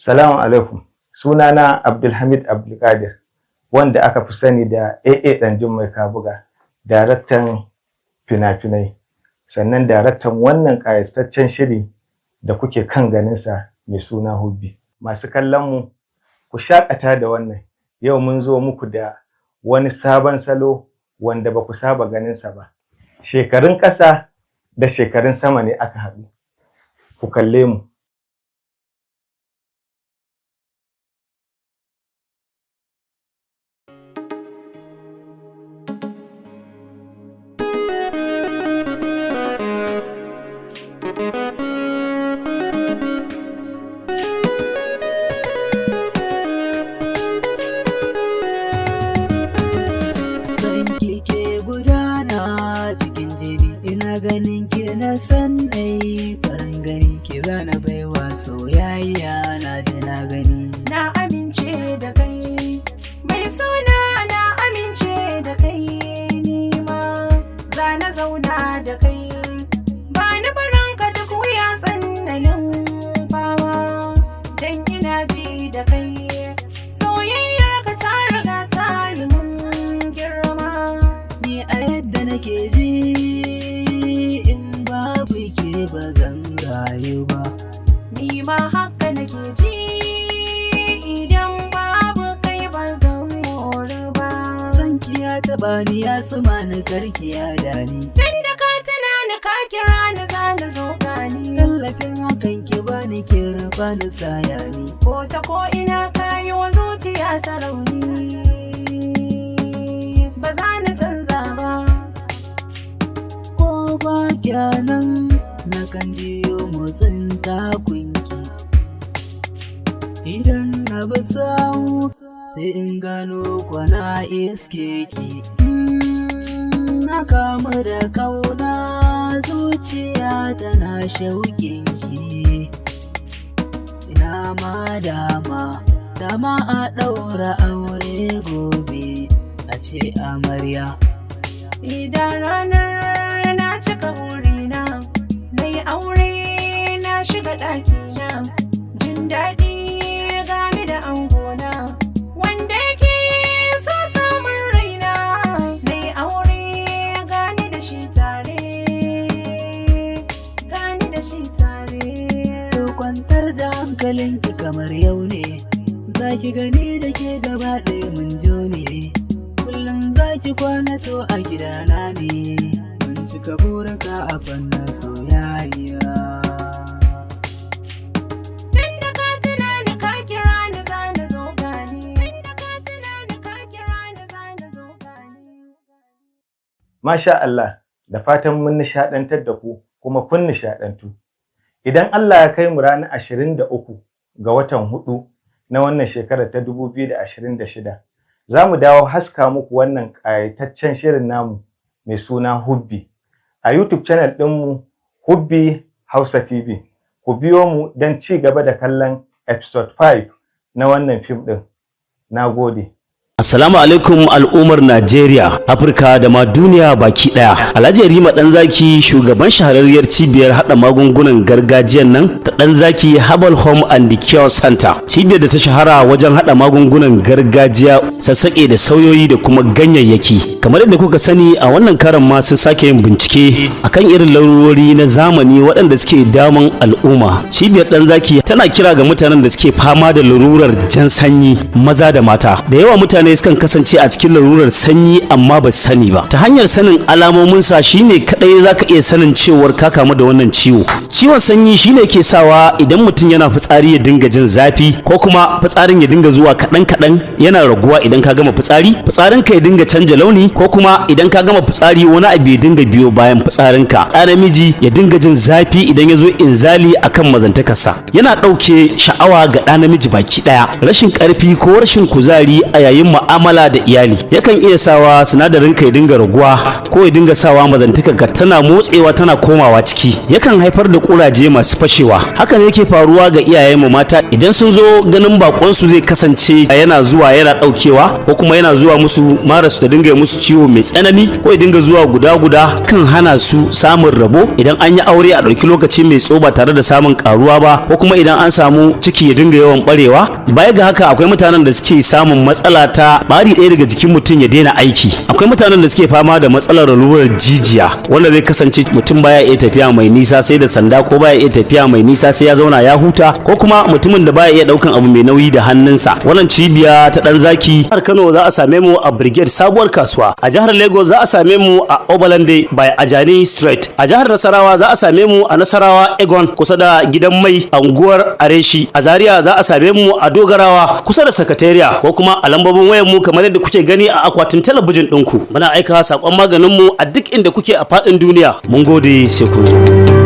Salamu alaikum. Sunana Abdulhamid Abdulkadir, wanda aka fi sani da AA Ɗanjummai Kabuga, daraktan fina-finai, sannan daraktan wannan ƙayataccen shiri da kuke kan ganinsa mai suna Hubbi. Masu kallon mu, ku shaƙata da wannan. Yau mun zo muku da wani sabon salo wanda ba ku saba ganinsa ba. Shekarun ƙasa da shekarun sama ne aka haɗu. Ku kalle mu. San ki ke gudana cikin jini, ina ganin ki na san nai farin gani, ki zana baiwa soyayya, na ji na gani. Na amince da kai, mai suna, na amince da kai, ni ma za na zauna da kai. Ba ni barin ka duk wuya tsananin fama, dan ina ji da kai. Soyayyar ka ta riga ta yi mun girma. Ni a yadda nake ji, in babu ke ba zan rayu ba. Ni ma haka nake ji, idan babu kai ba zan mori ba. San ki ya taba ni, ya tsuma ni, karki ya dani. Tun da ka tuna ni, ka kira ni, za na zo gani. Tallafin hakan ki bani, ki rufa ni, saya ni. Ko ta ko ina ka yi wa zuciya ta rauni, ba za na canza ba. Ko ba kyanan, na kan jiyo motsin takunki. Idan na bi sawu, sai in gano kwana iske ki. Na kamu da kauna, zuciya tana shauƙin ki. Ina ma dama dama a ɗaura aure gobe, a ce amarya. Idan ranar na cika burina, na yi aure, na shiga ɗakina, jin daɗi gani da angona wanda yake so samun raina, na yi aure gani da shi tare, gani da shi tare. To kwantar da hankalinki, kamar yau ne za ki gani da ke gaba ɗaya mun jo ne. Kullum za ki kwana to a gidana ne. Mun cika burika a fannin soyayya. Tun da ka tuna ni, ka kira ni, za na zo gani. Tun da ka tuna ni, ka kira ni, za na zo gani. Masha Allah, da fatan mun nishaɗantar da ku kuma kun nishaɗantu. Idan Allah ya kai mu ranar 23 ga watan hudu na wannan shekarar ta 2026, za mu dawo haska muku wannan ƙayataccen shirin namu mai suna Hubbi a YouTube channel ɗinmu, Hubbi Hausa TV. Ku biyo mu don ci gaba da kallon episode 5 na wannan fim ɗin. Na gode. Assalamu alaikum al'ummar Najeriya, Afirka da ma duniya baki daya. Alhaji Rima Danzaki, shugaban shahararriyar cibiyar hada magungunan gargajiyan nan ta Danzaki Herbal Home and Cure Center. Cibiyar da ta shahara wajen hada magungunan gargajiya, sassaƙe da sauyoyi da kuma ganyayyaki. Kamar yadda kuka sani, a wannan karan ma sun sake yin bincike akan irin larurori na zamani waɗanda suke damun al'umma. Cibiyar Danzaki tana kira ga mutanen da suke fama da larurar jan sanyi, maza da mata. Da yawa mutane sukan kasance a cikin larurar sanyi amma ba su sani ba. Ta hanyar sanin alamominsa shine kadai zaka iya sanin cewar ka kamu da wannan ciwo. Ciwon sanyi shine ke sawa idan mutum yana fitsari ya dinga jin zafi, ko kuma fitsarin ya dinga zuwa kaɗan kaɗan yana raguwa. Idan ka gama fitsari, fitsarinka ya dinga canja launi, ko kuma idan ka gama fitsari wani abu ya dinga biyo bayan fitsarinka. Ɗa namiji ya dinga jin zafi idan ya zo inzali akan mazantakarsa. Yana ɗauke sha'awa ga ɗa namiji baki ɗaya. Rashin ƙarfi ko rashin kuzari a yayin mu'amala da iyali. Yakan iya sawa sinadarin ka ya dinga raguwa ko ya dinga sawa mazantakar ka tana motsewa tana komawa ciki. Yakan haifar da kuraje masu fashewa. Hakan yake faruwa ga iyayenmu mata idan sun zo ganin bakon su, zai kasance yana zuwa yana daukewa, ko kuma yana zuwa musu mara su ta dinga musu ciwo mai tsanani, ko ya dinga zuwa guda guda, kan hana su samun rabo. Idan an yi aure, a ɗauki lokaci mai tsawo ba tare da samun karuwa ba, ko kuma idan an samu ciki ya dinga yawan barewa. Baya ga haka, akwai mutanen da suke samun matsala ta bari ɗaya daga jikin mutum ya daina aiki. Akwai mutanen da suke fama da matsalar lalurar jijiya, wanda zai kasance mutum baya iya tafiya mai nisa sai da sanda, ko baya iya tafiya mai nisa sai ya zauna ya huta, ko kuma mutumin da baya iya daukan abu mai nauyi da hannunsa. Wannan cibiya ta Dan Zaki jihar Kano za a same mu a Brigade, Sabuwar Kasuwa. A jihar Lagos za a same mu a Obalande by Ajani Street. A jihar Nasarawa za a same mu a Nasarawa Egon, kusa da gidan mai, anguwar Areshi. A Zaria za a same mu a Dogarawa, kusa da Sakatariya, ko kuma a lambobin wayar mu kamar yadda kuke gani a akwatin talabijin ɗinku. Muna aika sakon maganin mu a duk inda kuke a faɗin duniya. Mun gode, sai kun zo.